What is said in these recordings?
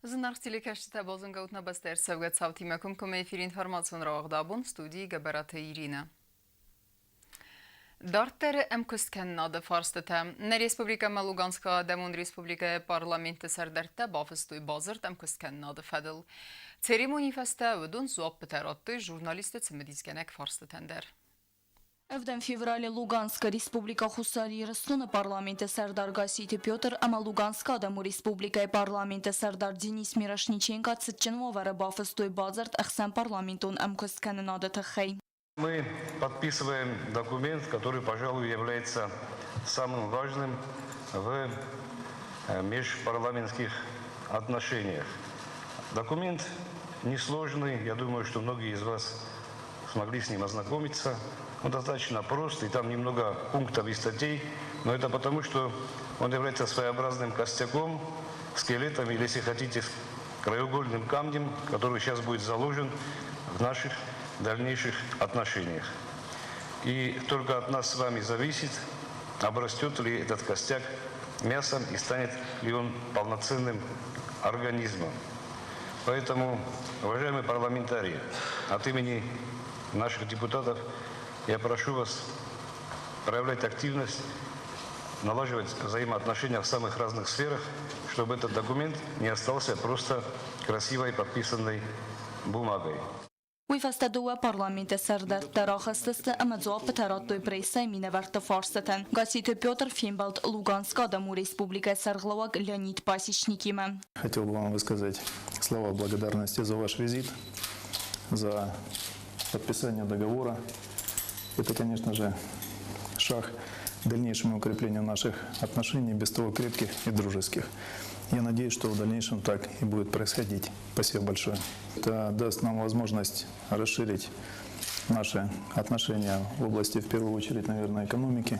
Зынаргъ телекӕсджытӕ, базонгӕ ут нӕ бӕстӕ ӕрцӕугӕ цаутимӕ комкоммӕ эфиры информацион рауагъд абон студийы Гӕбӕраты Иринӕ. Дарддӕры ӕмкуысткӕнынады фарстытӕ. Нӕ республикӕмӕ Луганскы Адӕмон Республикӕйы парламенты сӕрдӕрттӕ бафыстой бадзырд ӕмкуысткӕнынады фӕдыл. Церемонийы фӕстӕ уыдон дзуаппытӕ радтой журналистты цымыдисгӕнӕг фарстытӕн дӕр. Ӕвдӕм февралы Луганскы Республикӕ Хуссар Ирыстоны парламенты сӕрдар Гасситы Петр ӕмӕ Луганскы Адӕмон Республикӕйы парламенты сӕрдар Денис Мирошниченко цытджын уавӕры бафыстой бадзырд ӕхсӕнпарламентон ӕмкуысткӕнынады тыххӕй. Мы подписываем документ, который, пожалуй, является самым важным в межпарламентских отношениях. Документ несложный, я думаю, что многие из вас смогли с ним ознакомиться. Он достаточно прост, и там немного пунктов и статей, но это потому, что он является своеобразным костяком, скелетом или, если хотите, краеугольным камнем, который сейчас будет заложен в наших дальнейших отношениях. И только от нас с вами зависит, обрастет ли этот костяк мясом и станет ли он полноценным организмом. Поэтому, уважаемые парламентарии, от имени наших депутатов я прошу вас проявлять активность, налаживать взаимоотношения в самых разных сферах, чтобы этот документ не остался просто красивой подписанной бумагой. Уый фӕстӕ дыууӕ парламенты сӕрдӕрттӕ рахызтысты ӕмӕ дзуаппытӕ радтой прессӕйы минӕвӕртты фарстытӕн. Гасситы Петр фембӕлд Луганскы Адӕмон Республикӕйы сӕргълӕууӕг Леонид Пасечникимӕ. Хотел бы вам высказать слова благодарности за ваш визит, за подписание договора. Это, конечно же, шаг к дальнейшему укреплению наших отношений, без того крепких и дружеских. Я надеюсь, что в дальнейшем так и будет происходить. Спасибо большое. Это даст нам возможность расширить наши отношения в области, в первую очередь, наверное, экономики,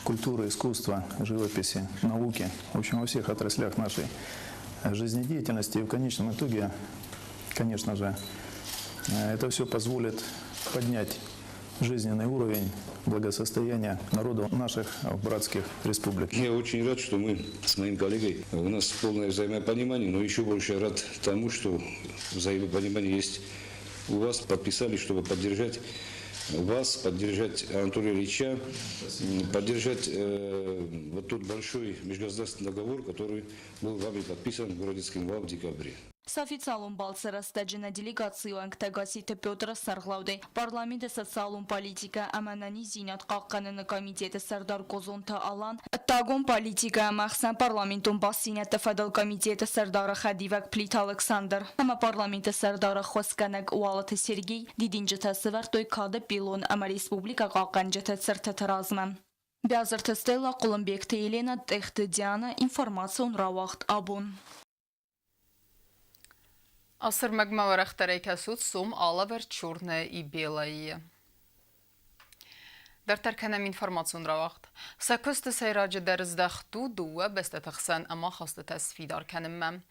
культуры, искусства, живописи, науки. В общем, во всех отраслях нашей жизнедеятельности. И в конечном итоге, конечно же, это все позволит поднять жизненный уровень благосостояния народов наших братских республик. Я очень рад, что мы с моим коллегой, у нас полное взаимопонимание, но еще больше рад тому, что взаимопонимание есть у вас, подписали, чтобы поддержать вас, поддержать Анатолия Ильича, поддержать вот тот большой межгосударственный договор, который был вами подписан в городе Цхинвал в декабре. Сӕ официалон балцы рӕстӕджы нӕ делегацийы уӕнгтӕ Гасситы Петры сӕргълӕудӕй Парламенты социалон политикӕ ӕмӕ ӕнӕниздзинад хъахъхъӕныны комитеты сӕрдар Козонты Алан, ӕддагон политикӕ ӕмӕ ӕхсӕнпарламентон бастдзинӕдты фӕдыл комитеты сӕрдары хӕдивӕг Плиты Алыксандр ӕмӕ Парламенты сӕрдары ӕххуысгӕнӕг Уалыты Сергей дидинджытӕ сӕвӕрдтой кады пилон ӕмӕ республикӕ хъахъхъӕнджыты цыртыты размӕ. Биазырты Стелла, Хъуылымбегты Елена, Тъехты Диана, информацион рауагъд абон. Ацы ӕрмӕгмӕ уӕрӕхдӕрӕй кӕсут сом алӕвӕрд Черное и белое-йы. Дарддӕр кӕнӕм информацион рауагъд. Сӕ куысты сӕйраджыдӕр здӕхт у дыууӕ бӕстӕты хсӕн ӕмахастытӕ сфидар кӕнынмӕ.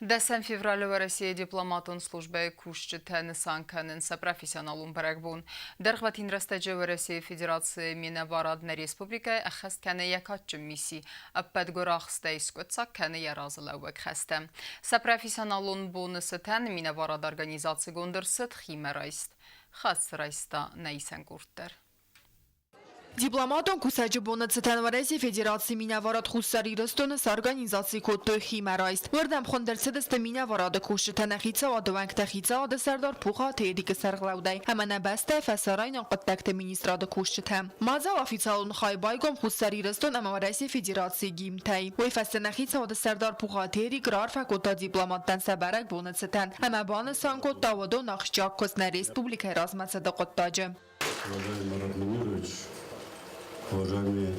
Дӕсӕм февралы Уӕрӕсейы дипломатон службӕйы кусджытӕ нысан кӕнынц сӕ профессионалон бӕрӕгбон. Дӕргъвӕтин рӕстӕджы Уӕрӕсейы Федерацийы минӕварад нӕ республикӕйы ӕххӕст кӕны йӕ кадджын мисси. Ӕппӕт гуырахстӕй скъуыддзаг кӕны йӕ разылӕууӕг хӕстӕ. Сӕ профессионалон боны цытӕн минӕварад организацигонд ӕрцыд химӕрайст. Хӕс райста нӕ исӕн къорд дӕр. Дипломатон кусӕджы боны цытӕн Уӕрӕсейы Федерацийы минӕварад Хуссар Ирыстоны сорганизаци кодтой химӕрайст. Уырдӕм хуынд ӕрцыдысты минӕварады кусджытӕ нӕ хицауады уӕнгтӕ хицауады сӕрдар Пухаты Эдикы сӕргълӕудӕй ӕмӕ нӕ бӕстӕйы фӕсарӕйнаг хъуыддӕгты министрады кусджытӕ. Мадзал официалон хай байгом Хуссар Ирыстон ӕмӕ Уӕрӕсейы Федерацийы гимнтӕй. Уый фӕстӕ нӕ хицауады сӕрдар Пухаты Эрик раарфӕ кодта дипломаттӕн сӕ бӕрӕгбоны цытӕн ӕмӕ банысан кодта уыдон ахсджиаг куыст нӕ республикӕйы размӕцыды хъуыддаджы. Уважаемый Марат Мунирович, уважаемые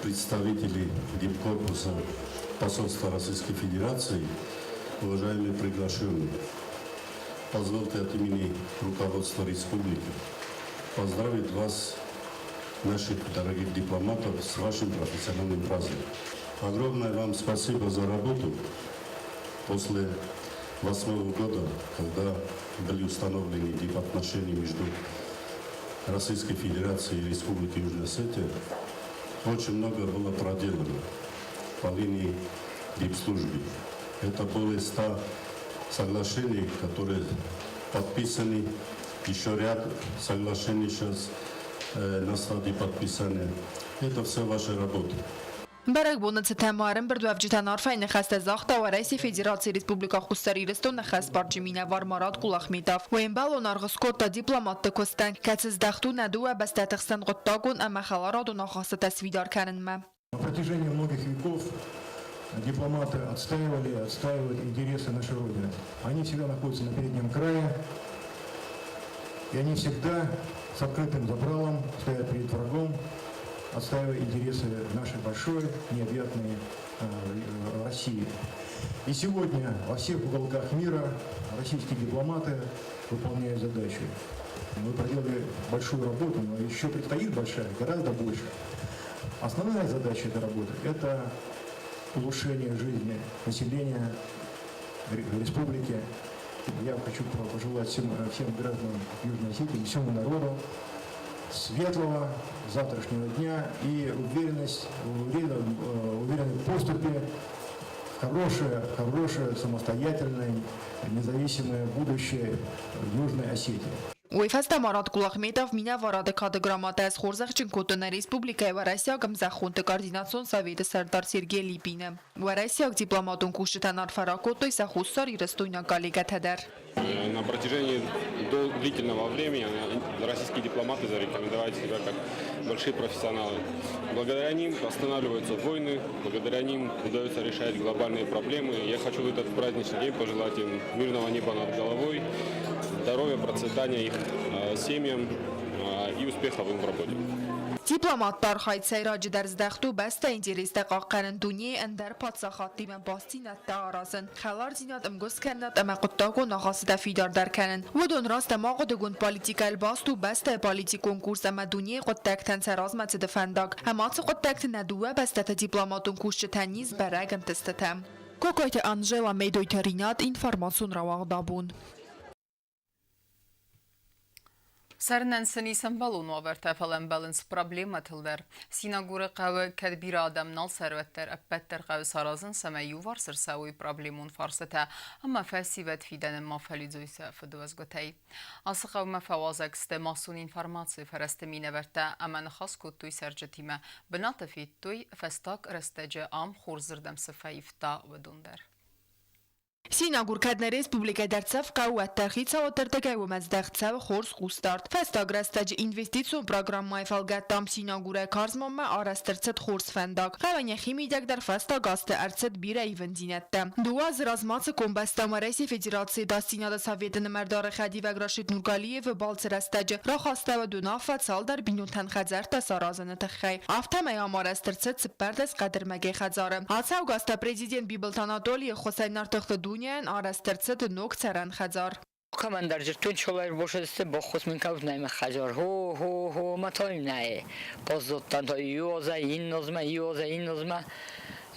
представители дипкорпуса посольства Российской Федерации, уважаемые приглашенные, позвольте от имени руководства республики поздравить вас, наших дорогих дипломатов, с вашим профессиональным праздником. Огромное вам спасибо за работу. После восьмого года, когда были установлены дипотношения между Российской Федерацией и Республикой Южная Осетия, очень много было проделано по линии дипслужбы. Это более 100 соглашений, которые подписаны. Еще ряд соглашений сейчас на стадии подписания. Это все ваша работа. Бӕрӕгбоны цытӕн ма ӕрӕмбырдуӕвджытӕн арфӕйы ныхӕстӕ загъта Уӕрӕсейы Федерацийы Республикӕ Хуссар Ирыстоны ӕххӕстбарджын минӕвар Марат Кулахметов. Уе мбӕлон аргъ скодта дипломатты куыстӕн, кӕцы здӕхт у нӕ дыууӕ бӕстӕты хсӕн хъуыддагон ӕмӕ хӕларадон ахастытӕ сфидар кӕнынмӕ. На протяжении многих веков дипломаты отстаивали и отстаивают интересы нашей Родины. Они всегда находятся на переднем крае, и они всегда с открытым забралом стоят перед врагом, отстаивая интересы нашей большой, необъятной России. И сегодня во всех уголках мира российские дипломаты выполняют задачу. Мы проделали большую работу, но еще предстоит большая, гораздо больше. Основная задача этой работы – это улучшение жизни населения республики. Я хочу пожелать всем гражданам Южной Осетии, всему народу светлого завтрашнего дня и уверенной поступи в хорошее, хорошее, самостоятельное, независимое будущее Южной Осетии. Уый фӕстӕ Марат Кулахметов минӕварады кады грамотӕ схорзӕхджын кодта нӕ республикӕйы уӕрӕсейаг ӕмзӕххонты координацион советы сӕрдар Сергей Липины. Уӕрӕсейаг дипломатон кусджытӕн арфӕ ракодтой сӕ хуссарирыстойнаг коллегӕтӕ дӕр. На протяжении длительного времени российские дипломаты зарекомендовали себя как большие профессионалы. Благодаря ним останавливаются войны, благодаря ним удается решать глобальные проблемы. Я хочу в этот праздничный день пожелать им мирного неба над головой, здоровья, процветания их семьям и успехов им в работе. Дипломатты архайд сӕйраджыдӕр здӕхт у бӕстӕйы интерестӕ хъахъхъӕнын, дунейы ӕндӕр паддзахадтимӕ бастдзинӕдтӕ аразын, хӕлардзинад, ӕмгуысткӕнынад ӕмӕ хъуыддагон ахастытӕ фидардӕр кӕнын. Уыдон раст ӕмӕ ахъуыдыгонд политикӕйыл баст у бӕстӕйы политикон курс ӕмӕ дунейы хъуыддӕгтӕн сӕ размӕцыды фӕндаг. Ӕмӕ ацы хъуыддӕгты нӕ дыууӕ бӕстӕты дипломатон кусджытӕн ис бӕрӕг ӕнтыстытӕ. Кокойты Анжела, Медойты Ринат, информацион рауагъд абон. Цӕрынӕн сын ис ӕмбӕлон уавӕртӕ, фӕлӕ ӕмбӕлынц проблемӕтыл дӕр. Синагуры хъӕуы кӕд бирӕ адӕм нал цӕры, уӕддӕр ӕппӕт дӕр хъӕуы саразын, цӕмӕй иуварс ӕрцӕуой проблемон фарстытӕ ӕмӕ фӕсивӕд фидӕны ма фӕлидзой сӕ фыдуӕзгуытӕй. Ацы хъӕумӕ фӕуазӕг сты массон информацийы фӕрӕзты минӕвӕрттӕ ӕмӕ ныхас кодтой цӕрджытимӕ. Бынаты федтой, фӕстаг рӕстӕджы ам хорзырдӕм цы фӕивта, уыдон дӕр. Синагур кӕд нӕ республикӕ дӕрддзӕф хъӕу, уӕддӕр хицауаддӕрдӕгӕй уымӕ здӕхт цӕуы хорз хъусдард. Фӕстаг рӕстӕджы инвестицион программӕйы фӕлгӕттӕм Синагурӕй Карзманмӕ арӕзт ӕрцыд хорз фӕндаг. Хъӕуӕн йӕхи мидӕг дӕр фӕстаг азты ӕрцыд бирӕ ивындзинӕдтӕ. Дыууӕ азы размӕ цы комбӕстӕм Уӕрӕсейы Федерацийы Ӕдасдзинады Советы нымӕрдары хӕдивӕг Рашид Нургалиевы балцы рӕстӕджы рахастӕуыд уынаффӕ цалдӕр бинонтӕн хӕдзӕрттӕ саразыны тыххӕй. Афтӕмӕй ам арӕзт ӕрцыд 14 хъӕдырмӕгӕй хӕдзары. Ацӕугӕ азтӕ президент Бибылты Анатолийы ӕххуысӕй Нартыхты дунейӕн арӕзт ӕрцыд ног цӕрӕн хӕдзар. Командар дзырдтон чолай бошадысты боххуыс мын кӕузнаймӕ хӕдзар. Хо, хо, хо, ма той нӕй. Поздоттан то иоза, иннозма, иоза, иннозма.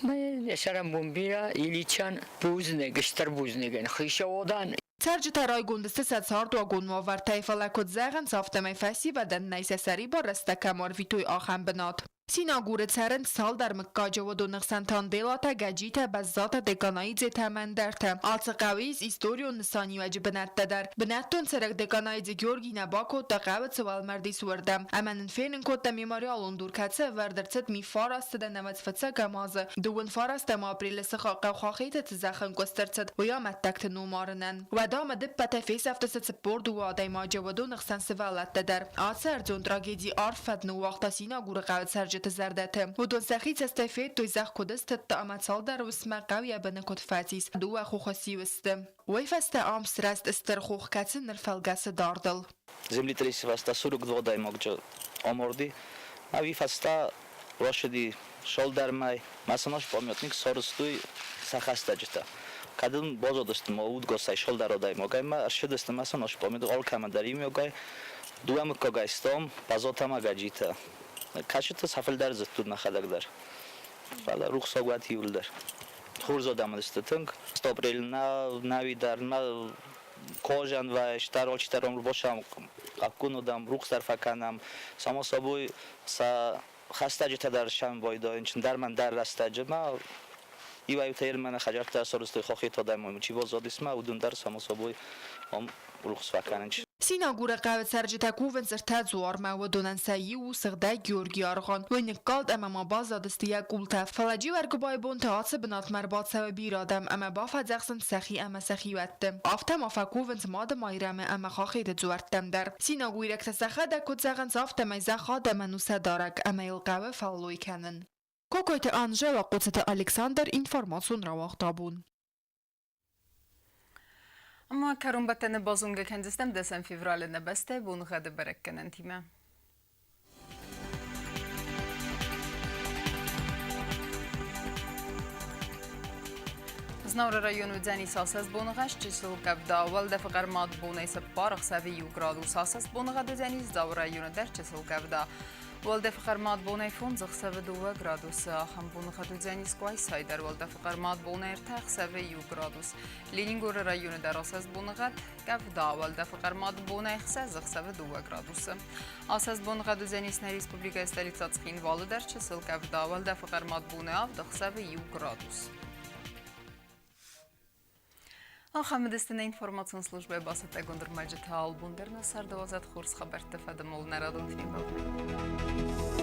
Ма сӕрӕн бон бирӕ, Ильичан бузныг, стыр бузныг хицауадан. Цӕрджытӕ райгонд сты сӕ цардуагон уавӕртӕй, фӕлӕ куыд зӕгъынц, афтӕмӕй фӕсивӕдӕн нӕй сӕ сӕрибар рӕстӕг кӕм арвитой, ахӕм бынат. Синагуры цӕрынц цалдӕр мыггаджы, уыдоны хсӕн Танделатӕ, Гӕджитӕ, Бӕззатӕ, Деканаидзетӕ ӕмӕ ӕндӕртӕ. Ацы хъӕуы ис историон нысаниуӕджы бынӕттӕ дӕр. Бынӕттон цӕрӕг Деканаидзе Георгий нӕ бакодта хъӕуы цы уӕлмӕрд ис, уырдӕм. Ӕмӕ нын фенын кодта мемориалон дур, кӕцы ӕвӕрд ӕрцыд мифарӕзтыдӕн 95-ӕм азы, дыууын фарастӕм апрелы сыхаг хъӕу Хахеты цы зӕххӕнкъуыст ӕрцыд, уый амӕттӕгты номарынӕн. Уӕдӕ ӕмӕ дыппӕтӕй фесӕфтысты 42 адӕймаджы, уыдоны хсӕн сывӕллӕттӕ дӕр. Ацы ӕрдзон трагеди арф фӕд ныууагъта Синагуры хъӕуы цӕрджыты зӕрдӕты. Уыдон сӕхи цӕстӕй федтой, зӕхх куыд стыдта ӕмӕ цалдӕр уысммӕ хъӕу йӕ быны куыд фӕцис, дыууӕ хохы сиу сты. Уый фӕстӕ ам сырӕзт стыр хох, кӕцы ныр фӕлгӕсы дардыл. Землетрясение фӕстӕ 42 адӕймаджы амарди. Ӕви фӕстӕ ращыди шалдӕрмӕй. Мӕ сын ас памятник сарӕзтой сӕ хӕстӕджытӕ. Кӕд ын базадысты ма удгасӕй шалдӕр адӕймагӕй ма ӕрцыдысты мӕ сын ас памятник алкӕмӕн дӕр иумиагӕй. Дыууӕ мыггагӕй стӕм, Базотӕ ӕмӕ Гӕджитӕ. Кӕсджыты сӕ фылдӕр зыдтой мӕхӕдӕг дӕр. Фӕлӕ рухсаг уӕд иуылдӕр. Хорз адӕм уыдысты тынг. Апрель нӕуи дӕр нӕ кожан вӕй, алчидӕр босам къапкун рухс дӕр фӕкӕнӕм. Само собой, сӕ хӕстӕджытӕ дӕр сӕм байдайынц, дӕр мӕн дӕр рӕстӕджы ма. Иуӕй-иутӕ ермӕ нӕ хӕдзӕрттӕ ӕрцӕудзысты хохи адӕмон чи баззадис ма, уыдон дӕр само собой ам рухс фӕкӕнынц. Синагуры хъӕуы цӕрджытӕ кувынц ӕртӕ дзуармӕ, уыдонӕн сӕ иу у Сыгъдӕг Георгийы аргъуан. Уый ныккалд ӕмӕ ма баззадысты йӕ къултӕ. Фӕлӕ Джиуӕргуыбайы бонты ацы бынатмӕ ӕрбацӕуы бирӕ адӕм ӕмӕ бафӕдзӕхсынц сӕхи ӕмӕ сӕ хиуӕтты. Афтӕ ма фӕкувынц Мады Майрӕмы ӕмӕ Хахеты дзуӕрттӕм дӕр. Синагуйрӕгтӕ сӕхӕдӕг куыд зӕгъынц, афтӕмӕй зӕхх адӕмӕн у сӕ дарӕг ӕмӕ йыл хъӕуы фӕллой кӕнын. Кокойты Анжела, Хъоцыты Александр, информацион рауагъд абон. Ӕмӕ кӕронбӕттӕны базонгӕ кӕндзыстӕм дӕсӕм февралы нӕ бӕстӕйы боныгъӕды бӕрӕггӕнӕнтимӕ. Знауыры районы уыдзӕнис асӕст боныгъӕд чысыл къӕвда. Уӕлдӕфы хъӕрмад бонӕй цыппар, ӕхсӕвы иу градус. Асӕст боныгъӕд уыдзӕнис Дзауы районы дӕр чысыл къӕвда. Уӕлдӕфы хъӕрмад бонӕй фондз, ӕхсӕвы дыууӕ градусы. Ахӕм боныгъӕд уыдзӕнис Къуайсайы дӕр. Уӕлдӕфы хъӕрмад бонӕй ӕртӕ, ӕхсӕвы иу градус. Ленингоры районы дӕр асӕст боныгъӕд къӕвда. Уӕлдӕфы хъӕрмад бонӕй ӕхсӕз, ӕхсӕвы дыууӕ градусы. Асӕст боныгъӕд уыдзӕнис нӕ республикӕйы столицӕ Цхинвалы дӕр чысыл къӕвда. Уӕлдӕфы хъӕрмад бонӕй авд, ӕхсӕвы иу градус. Ахӕм уыдысты нӕ информацион службӕйы бацӕттӕгонд ӕрмӕджытӕ. Албон дӕр нӕ царды уадзӕд хорз хабӕртты фӕдыл нӕ радон фембӕлдмӕ.